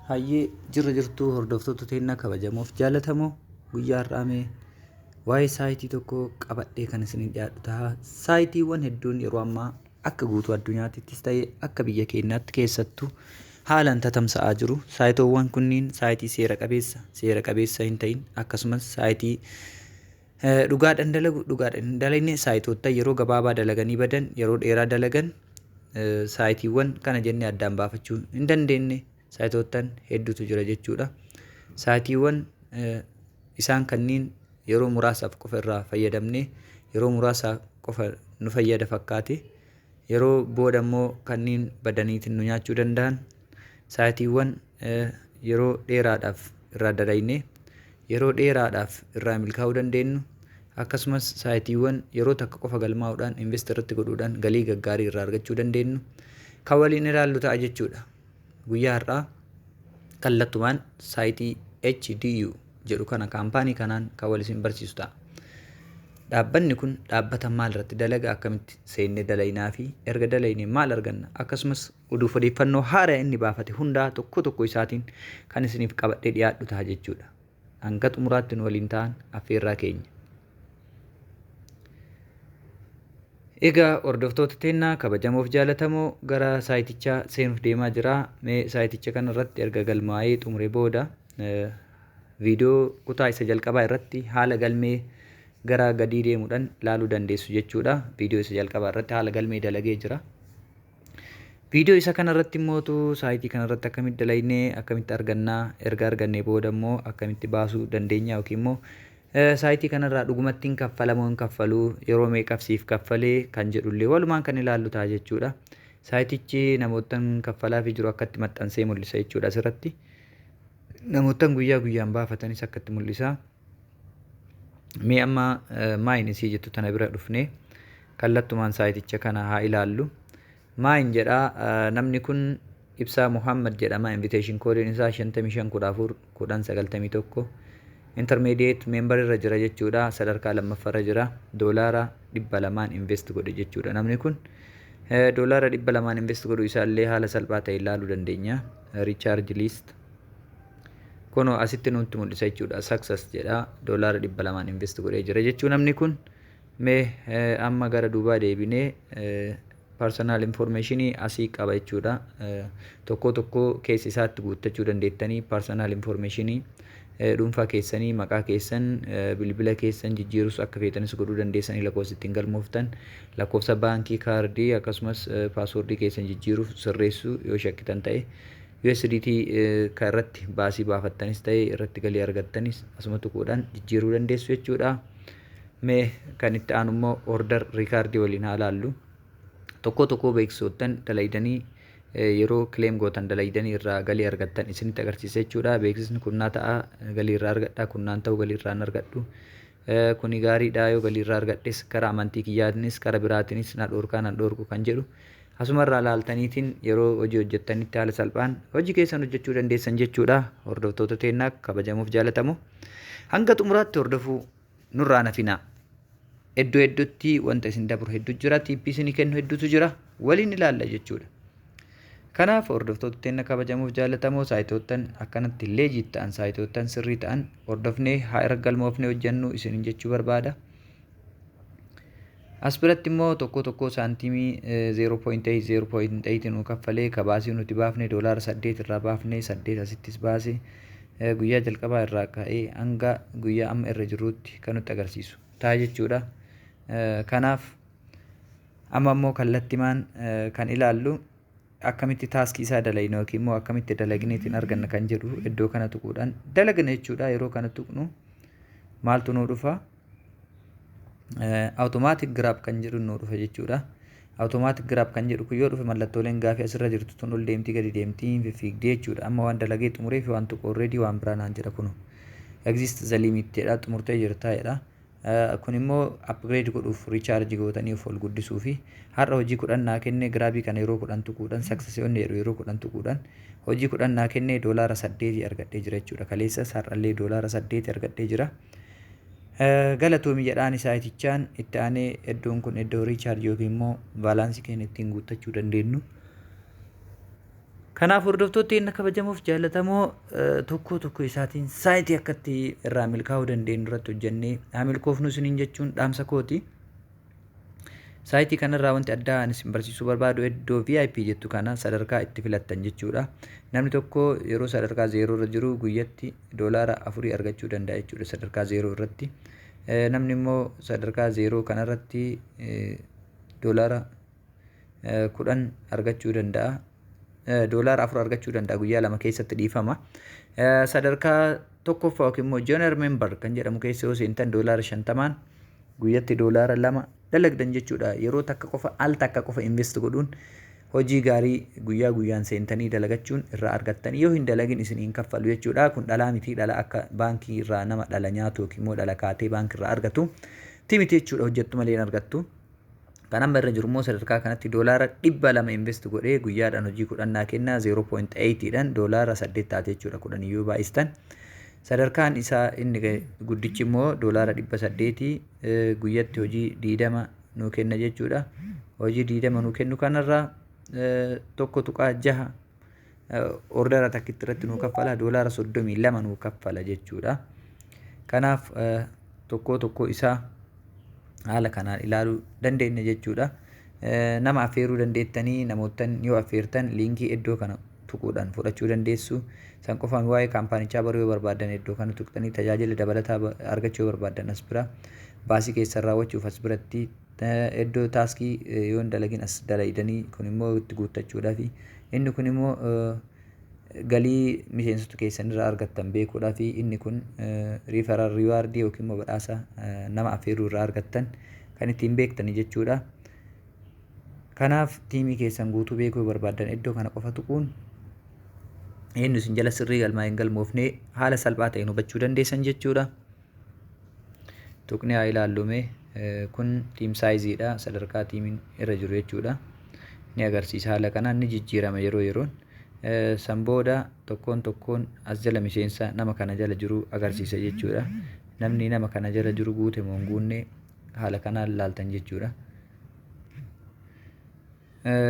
Hayyee, jirra jirtuu hordoftoota teennaa kabajamoof jaalatamoo? Guyyaa har'aa mee waa'ee saayitii tokko qabadhee kan isinii dhiyaadhu ta'a. Saayitiiwwan hedduun yeroo ammaa akka guutuu addunyaattis ta'e akka biyya keenyaatti keessattuu haalaan tatamsa'aa jiru. Saayitoowwan kunniin saayitii seera qabeessa, seera qabeessa hin ta'in, akkasumas saayitii dhugaadhaan dalagu, dhugaadhaan hin dalagne, saayitoota yeroo gabaabaa dalaganii badan, yeroo dheeraa dalagan, saayitiiwwan kana jennee addaan baafachuu hin dandeenye saayitoottan hedduutu jira jechuudha. Saayitiiwwan isaan kanniin yeroo muraasaaf qofa irraa fayyadamnee, yeroo muraasaaf qofa nu fayyada fakkaate, yeroo booda immoo kanneen badaniitiin nu nyaachuu danda'an, saayitiiwwan yeroo dheeraadhaaf irraa dalagnee yeroo dheeraadhaaf irraa milkaa'uu dandeenyu, akkasumas saayitiiwwan yeroo takka qofa galmaa'uudhaan invest irratti godhuudhaan galii gaggaarii irraa argachuu dandeenyu kan waliin ilaallu ta'a jechuudha. Guyyaa har'aa kallattumaan saayitii HDU jedhu kana kaampaanii kanaan kan wal isin barsiisu ta'a. Dhaabbanni kun dhaabbata maal irratti dalaga, akkamitti seennee dalaynaa fi erga dalaynee maal arganna, akkasumas oduuf odeeffannoo haaraa inni baafate hundaa tokko tokko isaatiin kan isiniif qabadhee dhiyaadhu ta'a jechuudha. Hanga xumuraatti nu waliin ta'an affeerraa keenya. Egaa hordoftoota teennaa kabajamoof jaalatamoo, gara saayitichaa seenuuf deemaa jira. Mee saayiticha kana irratti erga galmaa'ee xumure booda viidiyoo kutaa isa jalqabaa irratti haala galmee gara gadii deemuudhaan ilaaluu dandeessu jechuudha. Viidiyoo isa jalqabaa irratti haala galmee dalagee jira. Viidiyoo isa kana irratti immootu saayitii kana irratti akkamitti dalagnee, akkamitti argannaa, erga argannee booda immoo akkamitti baasuu dandeenya, yookiin immoo saayitii kanarraa dhugumatti hin kaffalamoo hin kaffaluu, yeroo meeqaaf siif kaffalee kan jedhullee walumaan kan ilaallu ta'a jechuudha. Saayitichi namoottan kaffalaafii jiru akkatti maxxansee mul'isa jechuudha asirratti. Namoottan guyyaa guyyaan baafatanis akkatti mul'isa. Mee amma mine isii jettu tana bira dhufnee kallattumaan saayiticha kana haa ilaallu. Mine jedhaa, namni kun Ibsaa Muhammad jedhama. Invitation koodiin isaa 55 14 10 91, intermediate member irra jira jechuudha. Sadarkaa lammaffaarra jira. $200n invest godhe jechuudha. Namni kun $200n invest godhuu isaallee haala salphaa ta'e ilaaluu dandeenya. Recharge list kunoo asitti nutti mul'isa jechuudha. Success jedha. $200n invest godhee jira jechuu namni kun. Mee amma gara duubaa deebinee personal informationii asii qaba jechuudha. Tokko tokko keessa isaatti guuttachuu dandeettanii, personal informationii dhuunfaa keessanii, maqaa keessan, bilbila keessan jijjiirus akka feetanis godhuu dandeessanii, lakkoofsa ittiin galmooftan, lakkoofsa baankii, kaardii, akkasumas paaswordii keessan jijjiiruuf sirreessuu yoo shakkitan ta'e, USDT kan irratti baasii baafattanis ta'e irratti galii argattanis asuma tuquudhaan jijjiiruu dandeessu jechuudha. Mee kan itti aanu immoo order riikaardii waliin haa laallu. Tokko tokko beeksisoottan dalaydanii, yeroo claim gootan dalaydanii irraa galii argattan isinitti agarsiisa jechuudha. Beeksisni kun naa ta'a, galii irraa argadha, kun naan ta'u, galii irraa hin argadhu. Kuni gaariidha, yoo galii irraa argadhes karaa amantii kiyyaatinis karaa biraatinis na dhoorkaa nan dhoorku kan jedhu asumarraa laaltaniitiin yeroo hojii hojjettanitti haala salphaan hojii keessan hojjechuu dandeessan jechuudha. Hordoftoota teennaa kabajamuuf jaalatamu, hanga xumuraatti hordofuu nurraa nafinaa. Iddoo hedduutti wanta isin dabru hedduu jira, tiippii isinii kennu hedduutu jira, waliin ilaalla jechuudha. Kanaaf hordoftoota teenna kabajamuuf jaalatamoo, saayitoottan akkanatti legit ta'an, saayitoottan sirrii ta'an hordofnee haa irra galmoofnee hojjennu isiniin jechuu barbaada. As biratti immoo tokko tokko saantiimii 0.8 0.8 nu kaffalee, kabaasii nuti baafne $8 irraa baafne, 8 asittis baase, guyyaa jalqabaa irraa ka'ee hanga guyyaa amma irra jirruutti kan nutti agarsiisu ta'a jechuudha. Kanaaf amma immoo kallattimaan kan ilaallu akkamitti taaskii isaa dalagna yookiin immoo akkamitti dalagneetiin arganna kan jedhu iddoo kana tuquudhaan dalagna jechuudha. Yeroo kana tuqnu maaltu nuu dhufa? Automatic grab kan jedhu nuu dhufa jechuudha. Automatic grab kan jedhu kun yoo dhufe, mallattooleen gaafii asirra jirtu tun ol deemtii gadi deemtii fiffiigdee jechuudha. Amma waan dalagee xumuree fi waan tuqu already waan biraa naan jedha kunu. Exceed the limit jedha, xumurtee jirta jedha. Kun immoo upgrade godhuuf, recharge gootanii of ol guddisuu fi har'a hojii 10 naa kenne. Grabii kana yeroo 10 tuquudhaan, success inni jedhu yeroo 10 tuquudhaan hojii 10 naa kenne, $8 argadhee jira jechuudha. Kaleessas har'allee $8 argadhee jira. Galatoomi jedhaan saayitichaan. Itti aanee iddoon kun iddoo recharge yookiin immoo baalaansii keenya ittiin guuttachuu dandeenyu. Kanaaf hordoftoota inni kabajamoof jaallatamoo, tokko tokko isaatiin saayitii akkatti irraa milkaa'uu dandeenyu irratti hojjennee haa milkoofnu isiniin jechuun dhaamsa kooti. Saayitii kanarraa wanti addaa ani isin barsiisuu barbaadu iddoo VIP jettu kana sadarkaa itti filattan jechuudha. Namni tokko yeroo sadarkaa zeeroo irra jiru guyyatti $4 argachuu danda'a jechuudha sadarkaa zeeroo irratti. Namni immoo sadarkaa zeeroo kanarratti $10 argachuu danda'a. $4 argachuu danda'a guyyaa 2 keessatti, dhiifama. Sadarkaa tokkoffaa yookiin immoo junior member kan jedhamu keessa yoo seentan $50n guyyatti $2 dalagdan jechuudha. Yeroo takka qofa, al takka qofa invest godhuun hojii gaarii guyyaa guyyaan seentanii dalagachuun irraa argattan, yoo hin dalagin isin hin kaffalu jechuudha. Kun dhalaa miti, dhala akka baankii irraa nama dhala nyaatu yookiin immoo dhala kaatee baankii irraa argatu ti miti jechuudha, hojjettu malee hin argattu. Kan amma irra jiru immoo sadarkaa kanatti $200 invest godhee guyyaadhaan hojii 10 naa kenna, 0.8 dhaan $8 taate jechuudha 10 iyyuu baay'istan. Sadarkaan isaa inni guddichi immoo $800 guyyatti hojii 20 nuu kenna jechuudha. Hojii 20 nuu kennu kanarraa 1.6 ordera takkitti irratti nuu kaffala, $32 nuu kaffala jechuudha. Kanaaf tokkoo tokkoo isaa haala kanaan ilaaluu dandeenya jechuudha. Nama affeeruu dandeettanii, namoottan yoo affeertan liinkii iddoo kana tuquudhaan fudhachuu dandeessu. San qofaan waa'ee kaampaanichaa baruu yoo barbaaddan iddoo kana tuqxanii, tajaajila dabalataa argachuu yoo barbaaddan as bira, baasii keessan raawwachuuf as biratti, iddoo taaskii yoo hin dalagin as dalaydanii, kun immoo itti guuttachuudhaafi, inni kun immoo galii miseensota keessan irraa argattan beekuudhaafi, inni kun referral reward yookiin immoo badhaasa nama affeeruu irraa argattan kan ittiin beektani jechuudha. Kanaaf tiimii keessan guutuu beekuu yoo barbaaddan iddoo kana qofa tuquun eenyu isin jala sirrii galmaa hin galmoofne haala salphaa ta'een hubachuu dandeessan jechuudha. Tuqnee haa ilaallu mee, kun team sizeiidha, sadarkaa tiimiin irra jiru jechuudha. Ni agarsiisa, haala kanaan ni jijjiirama yeroo yeroon. San booda tokkoon tokkoon as jala miseensa nama kana jala jiru agarsiisa jechuudha. Namni nama kana jala jiru guute moo hin guunne haala kanaan laaltan jechuudha.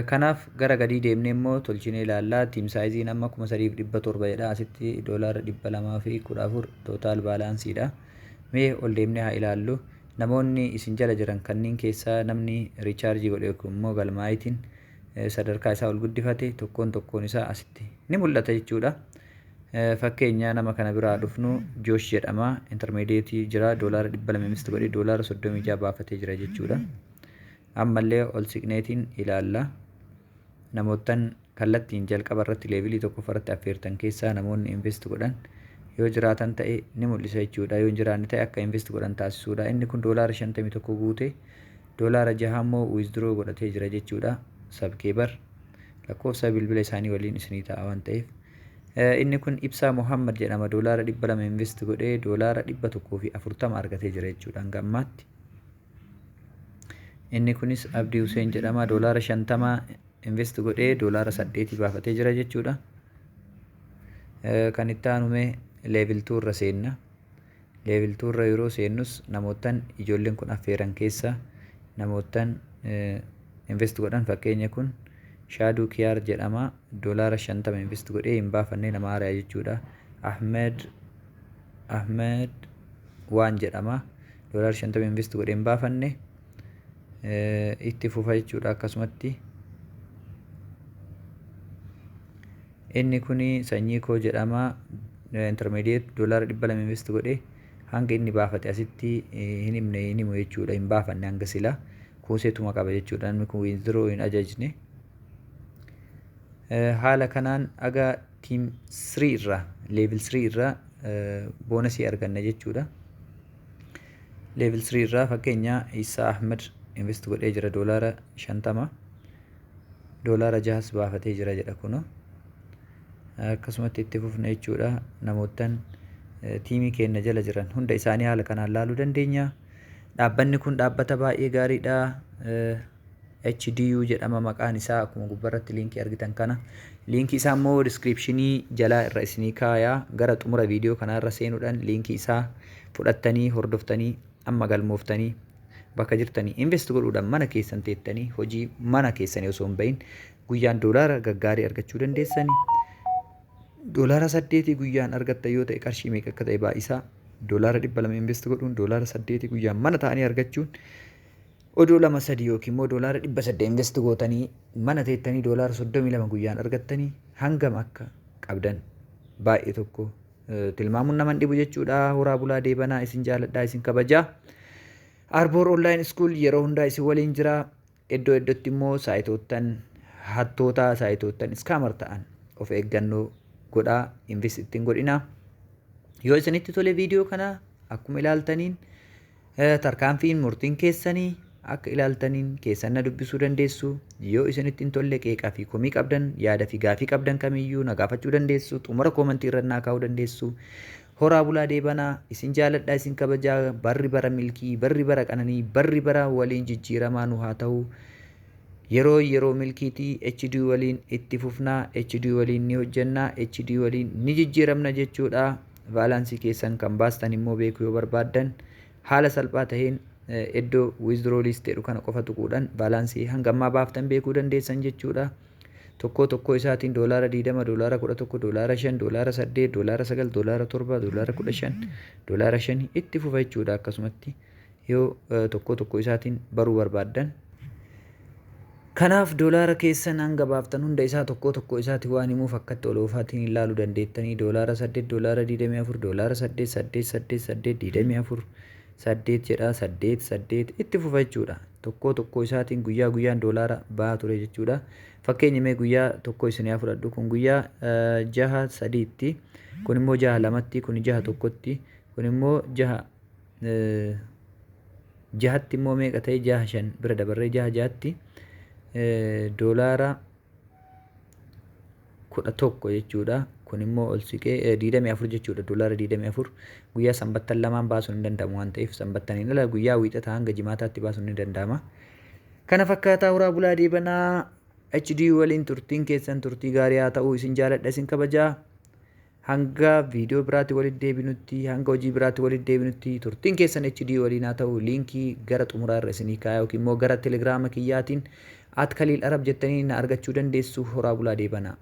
Kanaaf gara gadii deemnee immoo tolchinee ilaallaa. Team sizeiin amma 3700 jedha. Asitti $214 total balanceiidha. Mee ol deemnee haa ilaallu. Namoonni isin jala jiran kanneen keessaa namni recharge godhe yookiin immoo galmaa'itiin sadarkaa isaa ol guddifate tokkoon tokkoon isaa asitti ni mul'ata jechuudha. Fakkeenya nama kana biraa dhufnu, Joosh jedhama. Intermediate jira, $200 invest godhee $36 baafatee jira jechuudha. Ammallee ol siqneetiin ilaalla. Namoottan kallattiin jalqaba irratti levelii tokkoffaa irratti affeertan keessaa namoonni invest godhan yoo jiraatan ta'e ni mul'isa jechuudha. Yoo hin jiraanne ta'e akka invest godhan taasisuudha. Inni kun $51 guute, $6 immoo withdraw godhatee jira jechuudha. Sabkeebar lakkoofsa bilbila isaanii waliin isinii ta'a waan ta'eef. Inni kun Ibsaa Muhammad jedhama, $200 invest godhee $140 argatee jira jechuudha hanga ammaatti. Inni kunis Abdii Hussein jedhama, $50 invest godhee $8 baafatee jira jechuudha. Kan itti aanume level 2 irra seenna. Level 2 irra yeroo seennus namoottan ijoolleen kun affeeran keessa namoottan invest godhan, fakkeenya kun Shaaduu Kiyaar jedhama, $50 invest godhee hin baafannee, nama haaraa jechuudha. Ahmed Ahmed waan jedhama, $50 invest godhee hin baafanne, itti fufa jechuudha akkasumatti. Inni kuni Sanyii Koo jedhama, intermediate, $200 invest godhee hanga inni baafate asitti hin himne, hin himu jechuudha, hin baafanne, hanga sila kuuseetuma qaba jechuudha. Namni kun withdraw hin ajajne. Haala kanaan aga team 3 irraa, level 3 irraa bonusii arganna jechuudha. Level 3 irraa fakkeenya Isaa Ahmed invest godhee jira $50, $6s baafatee jira jedha kuno. Akkasumatti itti fufna jechuudha. Namoottan tiimii keenya jala jiran hunda isaanii haala kanaan laaluu dandeenya. Dhaabbanni kun dhaabbata baay'ee gaariidha. HDU jedhama maqaan isaa, akkuma gubbarratti liinkii argitan kana. Liinkii isaa immoo descriptionii jalaa irra isinii kaayaa, gara xumura viidiyoo kanaa irra seenuudhaan liinkii isaa fudhattanii hordoftanii amma galmooftanii bakka jirtanii invest godhuudhaan mana keessan teettanii hojii mana keessanii osoo hin bahin guyyaa Guyyaan doolaara gaggaarii argachuu dandeessani. Doolaara 8 guyyaan argatta yoo ta'e qarshii meeqa akka ta'e baay'isaa. Doolaara 200 invest godhuun doolaara 8 guyyaan mana ta'anii argachuun odoo 2 3 yookiin immoo doolaara 800 invest gootanii mana teettanii doolaara 32 guyyaan argattanii hangam akka qabdan baay'ee tokko tilmaamuun nama hin dhibu jechuudha. Horaa bulaa deebanaa, isin jaaladhaa, isin kabajaa. Arboor Online School yeroo hundaa isin waliin jira. Iddoo iddootti immoo saayitoottan hattootaa, saayitoottan scammer ta'an of eeggannoo godhaa, invest ittiin godhinaa. Yoo isinitti tole viidiyoo kana akkuma ilaaltaniin tarkaanfiin murtiin keessanii akka ilaaltaniin keessan na dubbisuu dandeessu. Yoo isinitti hin tolle qeeqaa fi komii qabdan, yaada fi gaafii qabdan kamiyyuu na gaafachuu dandeessu. Xumura koomantii irra naa kaa'uu dandeessu. Horaa bulaa deebanaa, isin jaaladhaa, isin kabajaa. Barri bara milkii, barri bara qananii, barri bara waliin jijjiiramaa nu haa ta'u. Yeroo yeroo milkiitii HD waliin itti fufnaa, HD waliin ni hojjannaa, HD waliin ni jijjiiramna jechuudha. Baalaansii keessan kan baastan immoo beekuu yoo barbaaddan haala salphaa taheen iddoo withdraw list jedhu kana qofa tuquudhaan baalaansii hanga ammaa baaftan beekuu dandeessan jechuudha. Tokkoo tokkoo isaatiin doolaara 20, doolaara 11, doolaara 5, doolaara 8, doolaara 9, doolaara 7, doolaara 15, doolaara 5 itti fufa jechuudha akkasumatti yoo tokkoo tokkoo isaatiin baruu barbaaddan. Kanaaf doolaara keessan hanga baaftan hunda isaa tokkoo tokkoo isaati waan himuuf akkatti ol oofaatiin ilaaluu dandeettanii. Doolaara 8, doolaara 24, doolaara 8, 8, 8, 8, 24, 8 jedha, 8, 8 itti fufa jechuudha. Tokkoo tokkoo isaatiin guyyaa guyyaan doolaara bahaa ture jechuudha. Fakkeenya mee guyyaa tokko isin haa fudhadhu. Kun guyyaa 6 3tti, kun immoo 6 2tti, kun 6 1tti, kun immoo 6 6tti immoo meeqa ta'e, 6 5 bira dabarree 6 6tti doolaara 11 jechuudha. Kun immoo ol siqee 24 jechuudha. Doolaara 24 guyyaa sanbattan lamaan baasuun hin danda'amu waan ta'eef sanbattaniin ala guyyaa wiixataa hanga jimaataatti baasuun ni danda'ama. Kana fakkaataa, horaa bulaa deebanaa. HD waliin turtiin keessan turtii gaarii haa ta'u. Isin jaaladha, isin kabajaa. Hanga viidiyoo biraatti walitti deebinutti, hanga hojii biraatti walitti deebinutti turtiin keessan HD waliin haa ta'u. Liinkii gara xumuraa irra isinii kaaya yookiin immoo gara telegiraama kiyyaatiin @KaliilArab jettanii na argachuu dandeessu. Horaa bulaa deebanaa.